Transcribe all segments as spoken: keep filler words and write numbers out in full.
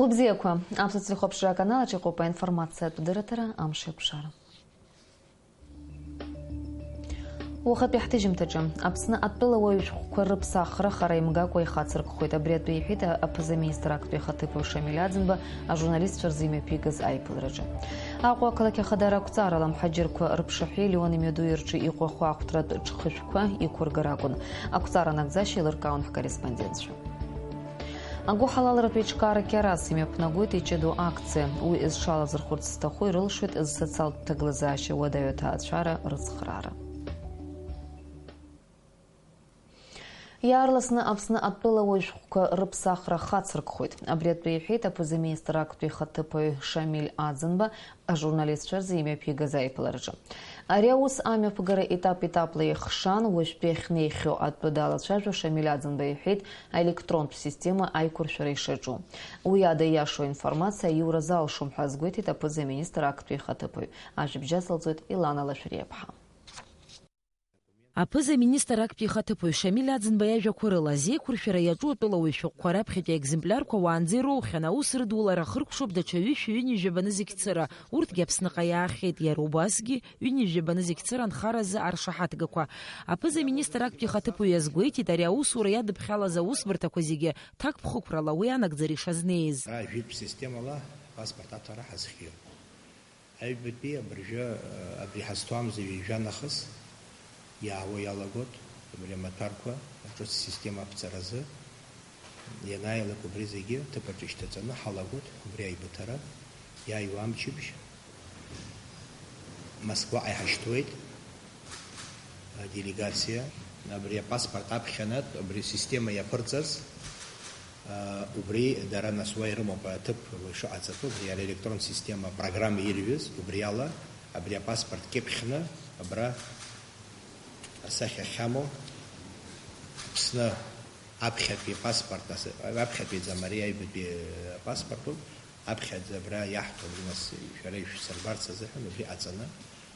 Гәыбзиақәа, аԥсуа телехәаԥшра аканал аҿы иҟоуп аинформациатә дырраҭара Амш еиқәшара. Уахатәи ҳҭыжьымҭаҿы, Аԥсны атәылауаҩ шәҟәқәа рыԥсахра хара имгакәа ихацыркхоит. Абри атәы иҳәеит аԥыза-министр актәи ахаҭыԥуаҩ Шамиль Аӡынба ажурналистцәа рзы имҩаԥигаз аиԥылараҿы. Аҟәа ақалақь ахадара ақәҵарала амҳаџьырқәа рыԥшаҳәеи Леон имҩаду ирҿы иҟоу ахәаахәҭратә ҿхышәқәа иқәыргара акәын. Ақәҵара нагӡашьа еилыркаауан ҳкорреспондентцәа. Агәыҳалалратә еиҿкаара Кьарас имҩаԥнагоит иҷыдоу акциа. Уи зҽалазырхәырц зҭаху ирылшоит зсоциалтә ҭагылазаашьа уадаҩу аҭаацәара рыцхраара. Иаарласны Аԥсны атәылауаҩ шәҟәқәа рыԥсахра хацыркхоит. Абри атәы иҳәеит аԥыза-министр актәи ихаҭыԥуаҩ Шамиль Аӡынба ажурналистцәа рзы имҩаԥигаз аиԥылараҿы. Ари аус амҩаԥгара етап-етапла ихшан, уажәтәи ахьнеихьоу атәы далацәажәо Шамиль Аӡынба иҳәеит аелектронтә система аиқәыршәара ишаҿу. Уи ада ииашоу аинформациа аиура залшом ҳәа азгәеиҭеит аԥыза-министр актәи ихаҭыԥуаҩ. Ажәабжь азалҵоит Илана Лашәриаԥҳа. Аԥыза-министр актәи ихаҭыԥуаҩ Шамиль Аӡынба иажәақәа рыла, азеиқәыршәара иаҿу атәылауаҩ шәҟәқәа раԥхьатәи аекземплиарқәа уаанӡа ироухьан, аус рыдулара ахыркәшоуп даҽа ҩышәи ҩынҩажәи баны зегь цыра, урҭгьы Аԥсныҟа иаахьеит, иара убасгьы ҩынҩажәи баны зегь цыра анхаразы аршаҳаҭгақәа. Аԥыза-министр актәи ихаҭыԥуаҩ иазгәеиҭеит, ари аусура иадыԥхьалаз аусбарҭақәа зегьы ҭакԥхықәрала уи анагӡара ишазнеиз. Ара жәытә системала паспорт аҭара ҳазхиоуп. Аҩбатәи абыржәы, абри ҳазҭо амза ҩажәа нахыс иаауа иалагоит, абри амаҭәарқәа аҿыц система аԥҵаразы ианааилак убри зегьы ҭыԥ аҿы ишьҭаҵаны ҳалагоит, убри аибыҭара иааиуа амчыбжь Москваҟа иҳашьҭуеит. Аделегациа абри апаспорт аԥхьанатә, абри асистема иаԥырҵаз, а, убри дара нас уа ирымоуп аҭыԥ уи шыҟаҵатәу, абри иара електронтә система апрограмма ирҩыз, убри ала абри апаспорт кьыԥхьны абра асахьа ахьамоу Аԥсны аԥхьатәи паспорт, ас-, аԥхьатәиӡам, ари аҩбатәи апаспорт ауп. Аԥхьаӡа абра иаҳҭо, абри нас шәара ишәсырбарц азыҳәан убри ҟаҵаны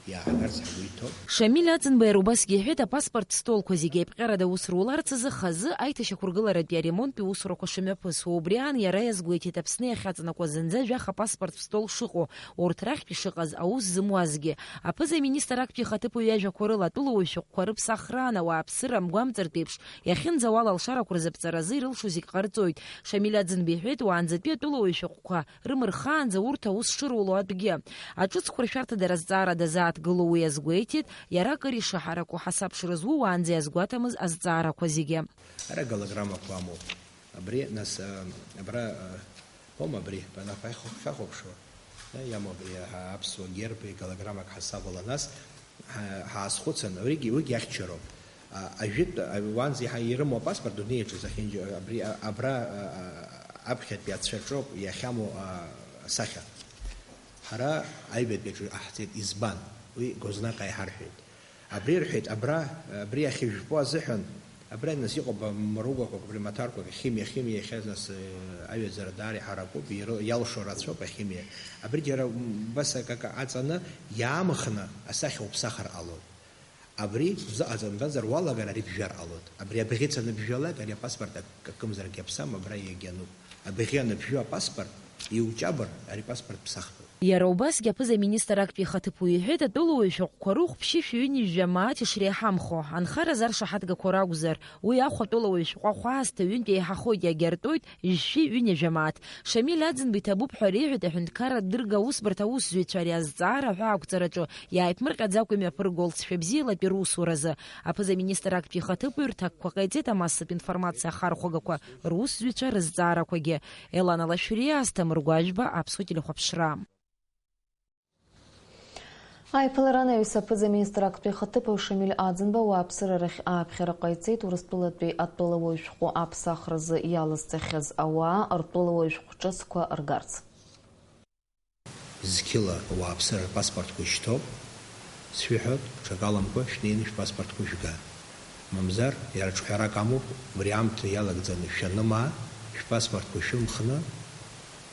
иааҳгарц ҳгәы иҭоуп. Шамиль Аӡынба иара убасгьы иҳәеит, апаспорт столқәа зегьы еиԥҟьарада аус руларц азы хазы аиҭашьақәыргыларатәи аремонттәи усурақәа шымҩаԥысуа. Убри аан иара иазгәеиҭеит, Аԥсны иахьаҵанакуа зынӡа жәаха апаспорт стол шыҟоу, урҭ рахьтә ишыҟаз аус зымуазгьы. Аԥыза-министр актәи ихаҭыԥуаҩ иажәақәа рыла, атәылауаҩ шәҟәқәа рыԥсахраан ауаа аԥсыра амгәамҵыртә еиԥш, иахьынӡауала алшарақәа рзаԥҵаразы ирылшо зегь ҟарҵоит. Шамиль Аӡынба иҳәеит, уаанӡатәи атәылауаҩ шәҟәқәа рымырхаанӡа урҭ аус шыроуло атәгьы. Аҿыцқәа ршәарҭадара азҵаара дазааҭгыло уи азгәеиҭеит, иара акыр ишаҳараку ҳасабшра зуа уаанӡа иазгәаҭамыз азҵаарақәа зегьы. Ара голограммақәа амоуп. Абри, нас, а, абра, а, бома абри, банахәа шәахәаԥшуа. Иамоу абри, а, аԥсуа герби голограммак ҳасабала, нас, ҳа-, ҳаазхәыцын, уигьы, уигьы ахьчароуп. А, ажәытә, а, уанӡа иҳа-, ирымоу апаспорт дунеи аҿы зехьынџьа-, абри, а, абра, а, а, аԥхьатәи ацәаҿоуп иахьамоу, а, асахьа. Ҳара аҩбатәи аҿы иҟаҳҵеит. Избан? Уи Гознаҟа иҳарҳәеит. Абри рҳәеит, абра, абри ахьыжәпо азыҳәан, абра нас иҟоуп амругақәак, абри амаҭәарқәак, ахимиа, ахимиа иахьа нас, э, аҩаӡара даара иҳаракуп, иры-, иалшо рацәоуп ахимиа. Абри џьара, м, убас акака аҵаны иаамхны асахьа уԥсахыр ҟалоит. Абри узыҟаҵамтәазар уалагар ари бжәар ҟалоит. Абри абӷьыц аныбжәалак, ари апаспорт ак-, акымзарак иаԥсам, абра иагьануп. Абӷьы аныбжәо апаспорт, иуҷабыр, ари апаспорт ԥсахтәуп. Иара убасгьы аԥыза-министр актәи ихаҭыԥуаҩ иҳәеит, атәылауаҩ шәҟәқәа рыхә ԥшьышәи ҩынҩажәа мааҭ ишреиҳамхо, анхара заршаҳаҭгақәо ракәзар, уи ахә атәылауаҩ шәҟәы ахәаасҭа ҩынтә еиҳахоит, иагьартәоит жәшәи ҩынҩажәа мааҭ. Шамиль Аӡынба иҭабуп ҳәа реиҳәеит аҳәынҭқарратә дырга аусбарҭа аусзуҩцәа ари азҵаара аҳәаақәҵараҿы иааиԥмырҟьаӡакәа имҩаԥырго лҵшәа бзиала атәи русуразы. Аԥыза-министр актәи ихаҭыԥуаҩ рҭакқәа ҟаиҵеит амассатә информациа ахархәагақәа русзуҩцәа рызҵаарақәагьы. Елана Лашәриа, Асҭамыр Гәажәба, Аԥсуа телехәаԥшра. Аиԥылара анаҩс аԥыза-министр актәи ихаҭыԥуаҩ Шамиль Аӡынба ауааԥсыра рахь ааԥхьара ҟаиҵеит, Урыстәылатәи атәылауаҩ шәҟәы аԥсахразы иалазҵахьаз ауаа ртәылауаҩ шәҟә ҿыцқәа ргарц. Зқьыла ауааԥсыра рпаспортқәа ишьҭоуп, сшәыҳәоит, ҽакаламкәа шәнеины шәпаспортқәа шәга. Мамзар, иара ҿҳәарак амоуп, убри аамҭа иалагӡаны шәанымаа, шәпаспортқәа шәымхны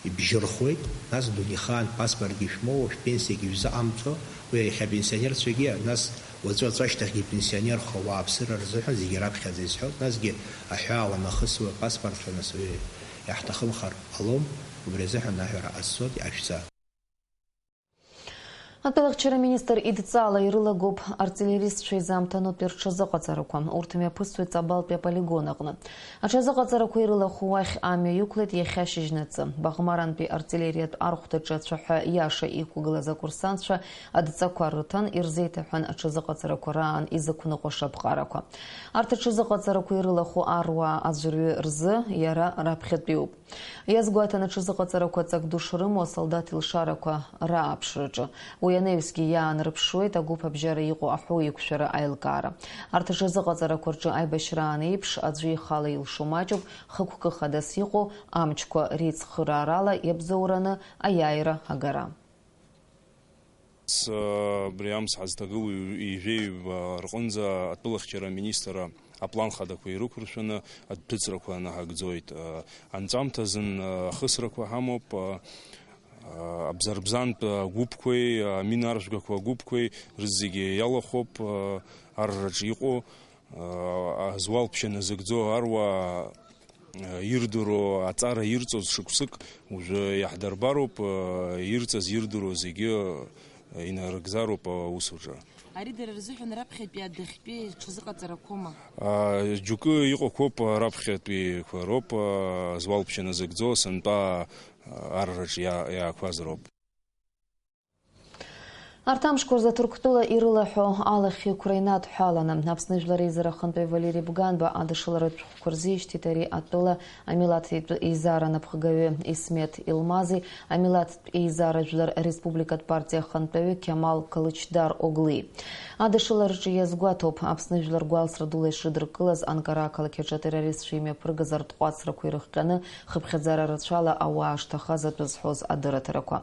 ибжьырхуеит, нас дунеихаан паспортгьы шәмоуа, шәпенсиагьы шәзыҟамҵо, уи иахьа апенсионерцәагьы, нас уаҵәы-уаҵәы ашьҭахьгьы ипенсионерхо ауааԥсыра рзыҳәан зегьы раԥхьаӡа изҳәоит, насгьы аҳәаа уанахысуа апаспортцәа, нас уи Иаҳҭахымхар ҟалом, убри азыҳәан аҳәара ҟасҵоит, иашәҵа. Атәылахьчара министр идҵала ирылагоуп артиллеристцәа изаамҭанытәи рҽазыҟаҵарақәа. Урҭ мҩаԥысуеит Ҵабалтәи аполигон аҟны. Аҽазыҟаҵарақәа ирылахәу уахь амҩа иқәлеит иахьа шьыжьнаҵы. Баӷмарантәи артиллериатә архәҭаҿы ацәаҳәа иаша иқәгылаз акурсантцәа адҵақәа рыҭан, ирзеиҭаҳәан аҽазыҟаҵарақәа раан изықәныҟәаша аԥҟарақәа. Арҭ аҽазыҟаҵарақәа ирылахәу аруаа аӡәырҩы рзы иара раԥхьатәиуп. Иазгәаҭан аҽазыҟаҵарақәа ҵак ду шрымоу асолдаҭ илшарақәа рааԥшраҿы. Уи анаҩсгьы иаанрыԥшуеит агәыԥ абжьара иҟоу аҳәоу еиқәшәара аилкаара. Арҭ аҽазыҟаҵарақәа рҿы аибашьраан еиԥш аӡәы ихала илшо маҷуп, хықәкы хадас иҟоу амчқәа реицхыраарала иабзоураны аиааира агара. Абри амш ҳазҭагылоу ҩажәеи ҩба рҟынӡа атәылахьчара аминистрра аплан хадақәа ирықәыршәаны адәҭыҵрақәа наҳагӡоит. Анҵәамҭазын ахысрақәа ҳамоуп, абзарбзантә агәыԥқәеи аминаржәгақәа агәыԥқәеи рызегьы иалахәуп арраҿы иҟоу. Зуалԥшьа назыгӡо аруаа ирдыруа, аҵара ирҵоз шықәсык уажәы иаҳдырбароуп, ирҵаз, ирдыруа зегьы инарыгӡароуп аусураҿы. Ари дара рзыҳәан раԥхьатәи адәахьтәи ҽазыҟаҵарақәоума? Џьоукы иҟақәоуп раԥхьатәиқәа роуп, зуалԥшьа назыгӡо сынтәа арраҿ иа-, иаақәаз роуп. Арҭ амшқәа рзы Ҭырқәтәыла ирылаҳәо алахьеиқәра инадҳәаланы, Аԥсны Жәлар Реизара ахантәаҩы Валери Бганба адышшыларатә шәҟәқәа рзишьҭит ари атәыла амилаҭтә еизара анапхгаҩы Исмет Илмази амилаҭтә еизара Жәлар Республикатә партиа ахантәаҩы Кьамал Калычдар Оглии. Адышшылараҿы иазгәаҭоуп, Аԥсны жәлар гәалсра дула ишрыдыркылаз Анкара ақалақь аҿы атеррористцәа имҩаԥыргаз арҭҟәацрақәа ирыхҟьаны, хыԥхьаӡара рацәала ауаа шҭахаз атәы зҳәоз адырраҭарақәа.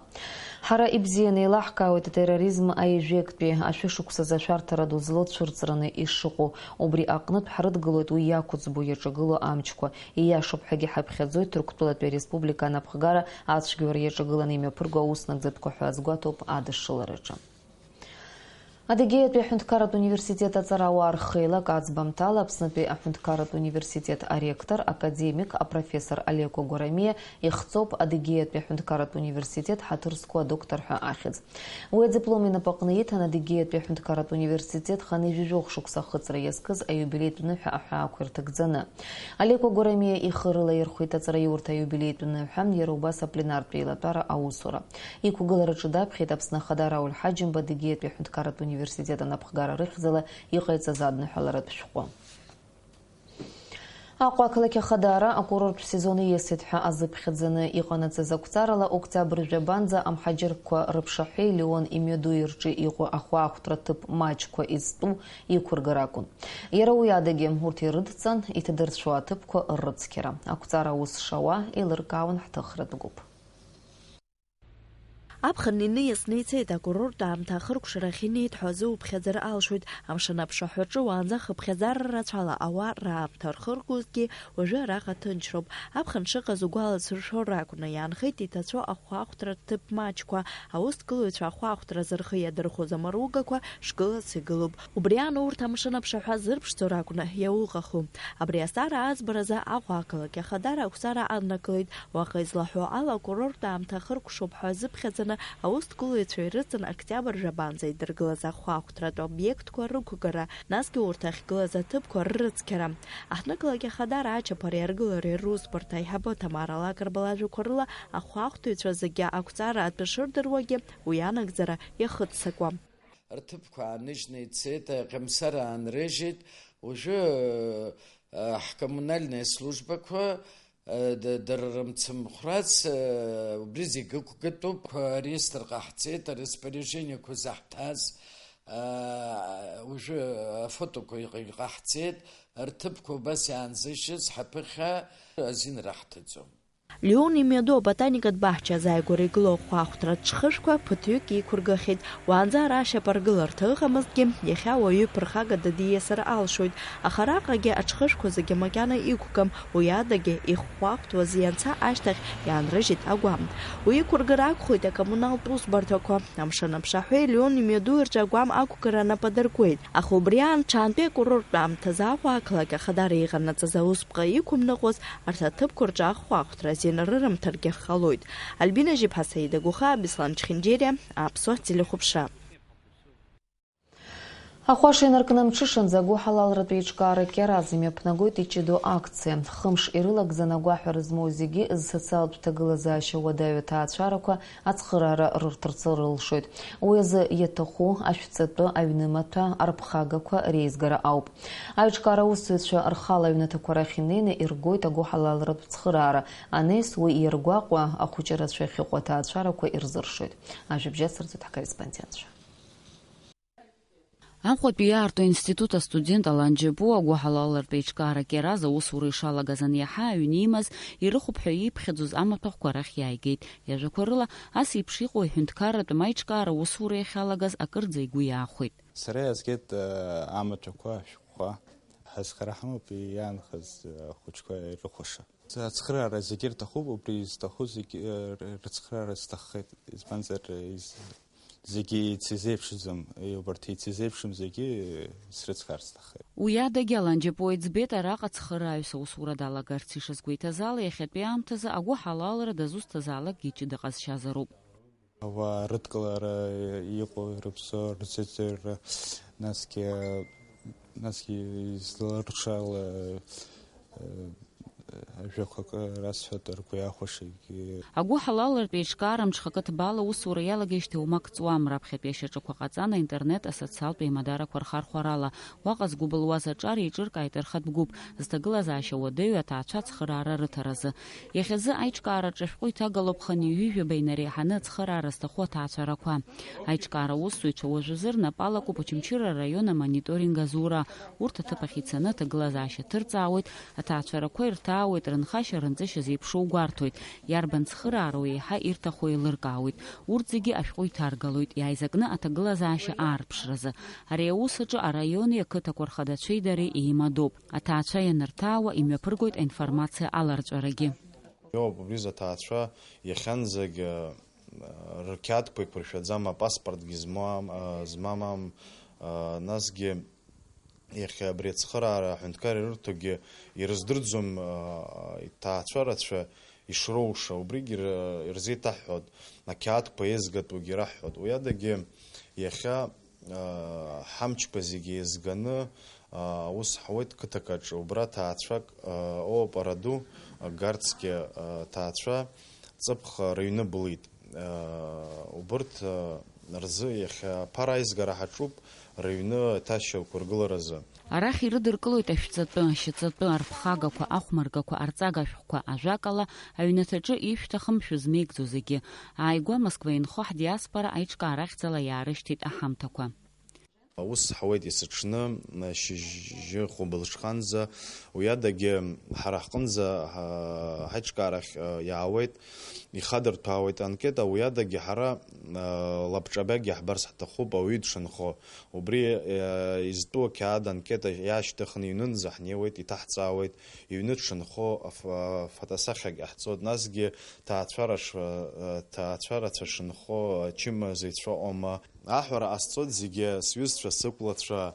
Ҳара ибзианы еилаҳкаауеит атерроризм аҩажәеиктәи ашәышықәсазы ашәарҭара ду злоу цәырҵраны ишыҟоу. Убри аҟнытә ҳрыдгылоит уи иақәыӡбо иаҿагылоу амчқәа. Ииашоуп ҳәагьы ҳаԥхьаӡоит Ҭырқәтәылатәи ареспублика анапхгара ацәгьоура иаҿагыланы имҩаԥырго ауснагӡатәқәа ҳәа азгәаҭоуп адышшылараҿы. Адыгеиатәи аҳәынҭқарратә университет аҵарауаа рхеилак аӡбамҭала Аԥснытәи аҳәынҭқарратә университет аректор, академик, апрофессор Алеко Гәарамиа ихҵоуп Адыгеиатәи аҳәынҭқарратә университет ҳаҭыр зқәу адоктор ҳәа ахьӡ. Уи адиплом инапаҟны иҭан Адыгеиатәи аҳәынҭқарратә университет хынҩажәи жәохә шықәса ахыҵра иазкыз аиубилеитә ныҳәа аҳәаақәа ирҭагӡаны. Алеко Гәарамиа ихы рылаирхәеит аҵараиурҭа аиубилеитә ныҳәа, иара убас апленартә еилатәара аусура. Иқәгылараҿы даԥхьеит Аԥсны Ахада Рауль Ҳаџьымба Адыгеиатәи аҳәынҭқарратә университет анапхгара рыхьӡала иҟаиҵаз адныҳәаларатә шәҟәы. Аҟәа ақалақь Ахадара акурорттә сезон ииасит ҳәа азыԥхьаӡаны иҟанаҵаз ақәҵарала октиабр жәабанӡа амҳаџьырқәа рыԥшаҳәеи Леон имҩадуи рҿы иҟоу ахәаахәҭра ҭыԥ маҷқәа изтәу иқәыргара акәын. Иара уи адагьы, урҭ ирыдҵан иҭадырцәуа аҭыԥқәа ррыцқьара. Ақәҵара аус шауа еилыркаауан ҳҭыхратә гәыԥ. Аԥхын иниасны ицеит, акурорттә аамҭа ахыркәшарахь инеит ҳәа азы уԥхьаӡар алшоит. Амшын аԥшаҳәаҿы уаанӡа хыԥхьаӡара рацәала ауаа раамҭа рхыргозҭгьы, уажәы араҟа ҭынчроуп. Аԥхын шыҟаз угәаласыршәо ракәны иаанхеит иҭацәу ахәаахәҭра ҭыԥ маҷқәа. Аусҭгылаҩцәа ахәаахәҭразы рхы иадырхәоз амаругақәа шгылац игылоуп. Убри аан урҭ амшын аԥшаҳәа зырԥшӡо ракәны иауҟаху. Абри азҵаара аӡбаразы Аҟәа ақалақь Ахадара ақәҵара аднакылеит. Уаҟа излаҳәо ала, акурорттә аамҭа ахыркәшоуп ҳәа азыԥхьаӡаны аусҭгылаҩцәа ирыҵан октиабр жәабанӡа идыргылаз ахәаахәҭратә обиектқәа рықәгара, насгьы урҭ ахьгылаз аҭыԥқәа ррыцқьара. Аҳҭнықалақь Ахадара ачаԥареи аргылареи русбарҭа аиҳабы Ҭамара Лакрба лажәақәа рыла, ахәаахәҭыҩцәа зегьы ақәҵара атәы шырдыруагьы уи анагӡара иахыццакуа. Рҭыԥқәа ааныжьны ицеит, аҟьамсара аанрыжьит. Уажәы, э, ҳкоммунальные службақәа, э, д-, дара рымцымхәрац, э, убри зегьы ықәгатәуп. Реестр ҟаҳҵеит, араспоряжениақәа заҳҭаз, э, уажәы афотоқәа иҟ-, иҟаҳҵеит. Рҭыԥқәа убас иаанзыжьыз ҳаԥыхьа азин раҳҭаӡом. Леон имҩаду аботаникатә баҳча азааигәара игылоу ахәаахәҭра аҽхышәқәа ԥыҭҩык иқәыргахьеит. Уаанӡа ара ашьапаргыларҭа ыҟамызҭгьы, иахьа уаҩы ԥырхагада диасыр алшоит, аха араҟагьы аҽхышәқәа зегьы макьана иқәгам, уи адагьы ихәаахәҭуаз ианца ашьҭахь иаанрыжьит агәам. Уи иқәыргар акәхоит акоммуналтә усбарҭақәа. Амшын аԥшаҳәеи Леон имҩаду рҿы агәам ақәгара нап адыркуеит, аха убри аан ҽаантәи акурорттә аамҭазы Аҟәа ақалақь ахадара иҟанаҵаз аусԥҟа иқәымныҟәоз арҭ аҭыԥқәа рҿы ахәаахәҭра азин рырымҭаргьы ҟалоит. Альбина Жьыԥҳа, Саида Гәыхаа, Беслан Чхинџьириа, Аԥсуа телехәаԥшра. Ахәаша инаркны мҽышанӡа агәыҳалалратә еиҿкаара Кьараз имҩаԥнагоит иҷыдоу акциа. Хымш ирылагӡаны агәаҳәара змоу зегьы зсоциалтә ҭагылазаашьа уадаҩу аҭаацәарақәа ацхыраара рырҭарц рылшоит. Уи азы иаҭаху ашәҵатәы, аҩнымаҭәа, арԥхагақәа реизгара ауп. Аиҿкаара аусзуҩцәа рхала аҩнаҭақәа рахь инеины иргоит агәыҳалалратә цхыраара, анеис уи иаргәаҟуа ахәыҷы рацәа ахьыҟоу аҭаацәарақәа ирзыршоит. Ажәабжь ацырҵоит ҳкорреспондентцәа. Аҟәатәи иаарту аинститут астудент Алан Џьапуа агәыҳалалратә еиҿкаара Кьараз аусура ишалагаз аниаҳа, аҩн имаз, ирыхәуп ҳәа ииԥхьаӡоз амаҭәахәқәа арахь иааигеит. Иажәақәа рыла, ас еиԥш иҟоу аҳәынҭқарратә маиҿкаара аусура иахьалагаз акырӡа игәы иаахәеит. Сара иаазгеит, э, амаҭәақәа, ашәҟәқәа. Ҳазхара ҳамоуп иаанхаз, э, ахәыҷқәа ирыхәаша. Ацхыраара зегьы рҭахуп, убри изҭаху зегьы, э, рыцхыраара сҭаххеит, избанзар, э, из-, зегьы еицизеиԥшӡам, э, убарҭ еицизеиԥшым зегьы, э, срыцхраар сҭаххеит. Уи адагьы Алан Џьапуа иӡбеит, араҟа цхырааҩыс аусура далагарц ишазгәеиҭаз ала, иахьатәи аамҭазы агәыҳалалра дызусҭазаалакгьы ҷыда ҟазшьазароуп. Ауаа рыдкылара иҟоу, ирыԥсо, рзыӡырҩра, насгьы, насгьы изларҽала, э, ажәақәак расҳәоит, ргәы иахәаша егьи. Агәыҳалалратә еиҿкаара мҽхакы ҭбаала аусура иалагеижьҭеи уамак ҵуам, раԥхьатәи ашьаҿақәа ҟаҵан аинтернет асоциалтә еимадарақәа рхархәарала. Уаҟа згәыбылуаз аҿар еиҿыркааит рхатә гәыԥ, зҭагылазаашьа уадаҩу аҭаацәа ацхыраара рыҭаразы. Иахьазы аиҿкаараҿы ашәҟәы иҭагалоуп хынҩажәижәаба инареиҳаны ацхыраара зҭаху аҭаацәарақәа. Аиҿкаара аусзуҩцәа уажәазы рнапы алакуп Очамчыра араион амониторинг азура. Урҭ аҭыԥ ахь ицаны аҭагылазаашьа ҭырҵаауеит, аҭаацәарақәа ирҭаауеит, рынхашьа-рынҵышьа зеиԥшроу гәарҭоит, иарбан цхыраароу еиҳа ирҭаху еилыркаауеит. Урҭ зегьы ашәҟәы иҭаргалоит, иааизакны аҭагылазаашьа аарԥшразы. Ари аус аҿы араиони ақыҭақәа рхадацәеи дареи еимадоуп. Аҭаацәа ианырҭаауа, имҩаԥыргоит аинформациа аларҵәарагьы. Иоуп, убри азы аҭаацәа иахьанӡагь, э, рқьаадқәа еиқәыршәаӡам, апаспортгьы змоу ам-, э, змам ам, э, насгьы иахьа абри ацхыраара аҳәынҭқар ирырҭогьы ирыздырӡом, э, иҭаацәа рацәа ишроуша, убригьы ир-, ирзеиҭаҳҳәоит, ақьаадқәа еизгатәугьы раҳҳәоит. Уи адагьы иахьа, э, ҳамчқәа зегьы еизганы, Аус ҳауеит қыҭак аҿы, убра ҭаацәак, оопара ду, Гарцкиа ҭаацәа ҵыԥх рыҩны былит. Убырҭ рзы иахьа аԥара аизгара ҳаҿуп, рыҩны аҭаашьа уқәыргыларазы. Арахь ирыдыркылоит ашәҵатәы, ашьаҵатәы, арԥхагақәа, ахәмаргақәа, арҵага шәҟәқәа, ажәакала, аҩнаҭаҿы ишәҭахым шәызмеигӡо зегьы. Ааигәа Москва инхо ҳдиаспора аиҿкаара ахьӡала иаарышьҭит аҳамҭақәа. Аус ҳауеит есыҽны, шьыжьы хәба лышҟанӡа, уи адагьы ҳара ҳҟынӡа, ҳа-, ҳаиҿкаарахь, а, иаауеит, ихадырҭәаауеит анкета, уи адагьы ҳара, а, лабҿабагьы ҳбарц ҳҭахуп, ауаҩы дшынхо. Убри, а, изтәу ақьаад анкета иаашьҭыхны иҩнынӡа ҳнеиуеит, иҭаҳҵаауеит, иҩны дшынхо аф-, афотосахьагь ҟаҳҵоит, насгьы ҭаацәара ш-, а, ҭаацәарацәа шынхо, ачымазаҩцәа ыҟоума, Аҳәара ҟасҵоит зегьы сҩызцәа, сықәлацәа,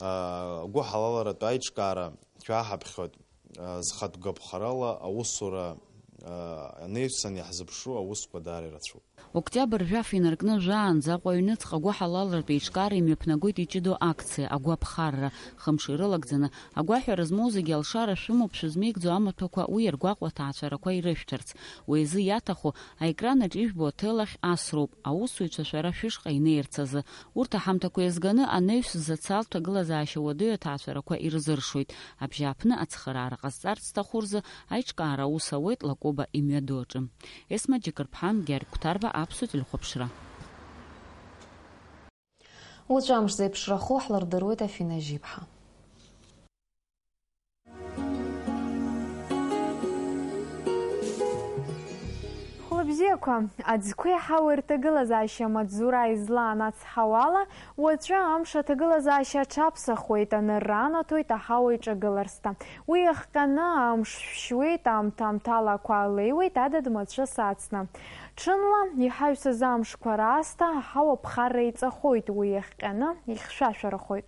аа, агәыҳалалратә аиҿкаара шәаҳаԥхьоит, аа, зхатә гәаԥхарала аусура, аа, анаҩсан иаҳзыԥшу аусқәа даара ирацәоуп. Октиабр жәаф инаркны жәаанӡа Аҟәа аҩныҵҟа агәыҳалалратә еиҿкаара имҩаԥнагоит иҷыдоу акциа, агәаԥхарра. Хымш ирылагӡаны, агәаҳәара змоу зегьы алшара шәымоуп шәызмеигӡо амаҭәақәа уи иаргәаҟуа аҭаацәарақәа ирышәҭарц. Уи азы иаҭаху аекранаҿ ижәбо аҭел ахь асроуп, аусзуҩцәа шәара шәышҟа инеирц азы. Урҭ аҳамҭақәа еизганы анаҩс зсоциалтә ҭагылазаашьа уадаҩу аҭаацәарақәа ирзыршоит. Абжьааԥны ацхыраара ҟазҵарц зҭаху рзы аиҿкаара аус ауеит Лакоба имҩаду аҿы. Есма Џьыкырԥҳа, Гьаргь Қәҭарба, Аԥсуа телехәаԥшра. Уаҵәы амш зеиԥшрахо ҳлырдыруеит Афина Жьиԥҳа. Аӡқәеи аҳауеи рҭагылазаашьа амаҵзура излаанацҳауала, уаҵәы амш аҭагылазаашьа аҽаԥсахуеит, анырра анаҭоит аҳауа иҿагыларсҭа. Уи иахҟьаны амш шәшьуеит, аамҭа-аамҭала ақәа леиуеит, адыд мацәыс ацны. Ҽынла, иҳаҩсыз амшқәа раасҭа аҳауа ԥхарра иҵахоит, уи иахҟьаны ихьшәашәарахоит.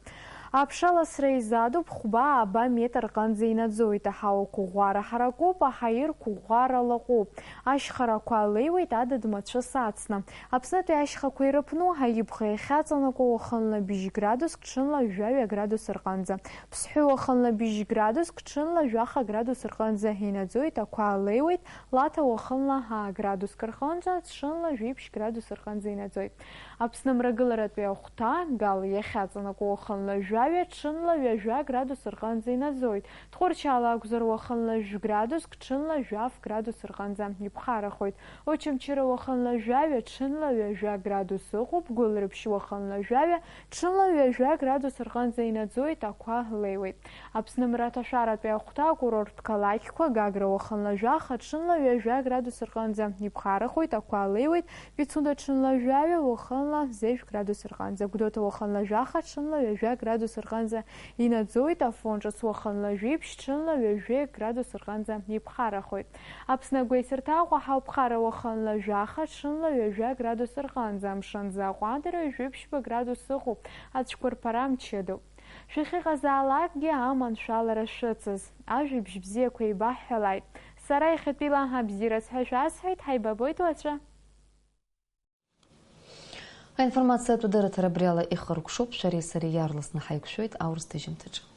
Аԥша ласра изадуп, хәба-ааба метр рҟынӡа инаӡоит, аҳауа қәыӷәӷәара ҳаракуп, аҳаир қәыӷәӷәара лаҟәуп, ашьхарақәа леиуеит адыд мацәыс ацны. Аԥснытәи ашьхақәа ирыԥну, аибӷа иахьаҵанакуа уахынла быжь градуск, ҽынла жәаҩа градус рҟынӡа. Ԥсҳәы уахынла быжь градуск, ҽынла жәаха градус рҟынӡа инаӡоит, ақәа леиуеит, Лаҭа уахынла аа градуск рҟынӡа, ҽынла жәиԥшь градус рҟынӡа инаӡоит. Аԥсны мрагыларатәи ахәҭа, Гал иахьаҵанакуа уахынла жәаҩа, ҽынла ҩажәа градус рҟынӡа инаӡоит. Тҟәарчал акәзар уахынла жәградуск, ҽынла жәаф градус рҟынӡа иԥхарахоит. Очамчыра уахынла жәаҩа, ҽынла ҩажәа градус ыҟоуп, Гәылрыԥшь уахынла жәаҩа, ҽынла ҩажәа градус рҟынӡа инаӡоит, ақәа леиуеит. Аԥсны мраҭашәаратәи ахәҭа, акурорттә қалақьқәа, Гагра уахынла жәаха, ҽынла ҩажәа градус рҟынӡа иԥхарахоит, ақәа леиуеит, Пицунда ҽынла жәаҩа, уахынла зежә градус рҟынӡа, Гәдоуҭа уахынла жәаха, ҽынла ҩажәа градус рҟынӡа инаӡоит, Афон ҿыц уахынла жәиԥшь, ҽынла ҩажәа градус рҟынӡа иԥхарахоит. Аԥсны агәеисырҭаҟәа ҳауԥхара уахынла жәаха, ҽынла ҩажәа градус рҟынӡа, амшын аӡы аҟәандара ҩажәи ԥшьба градус ыҟоуп, ацәқәырԥара мчыдоуп. Шәахьыҟазаалакгьы аманшәалара шәыцыз, ажәабжь бзиақәа еибаҳҳәалааит. Сара иахьатәила абзиараз ҳәа шәасҳәеит, ҳаибабоит уаҵәы. Аинформациатә дырраҭара абриала ихыркәшоуп, шәареи сареи иаарласны ҳаиқәшәоит аурыс ҭыжьымҭаҿы.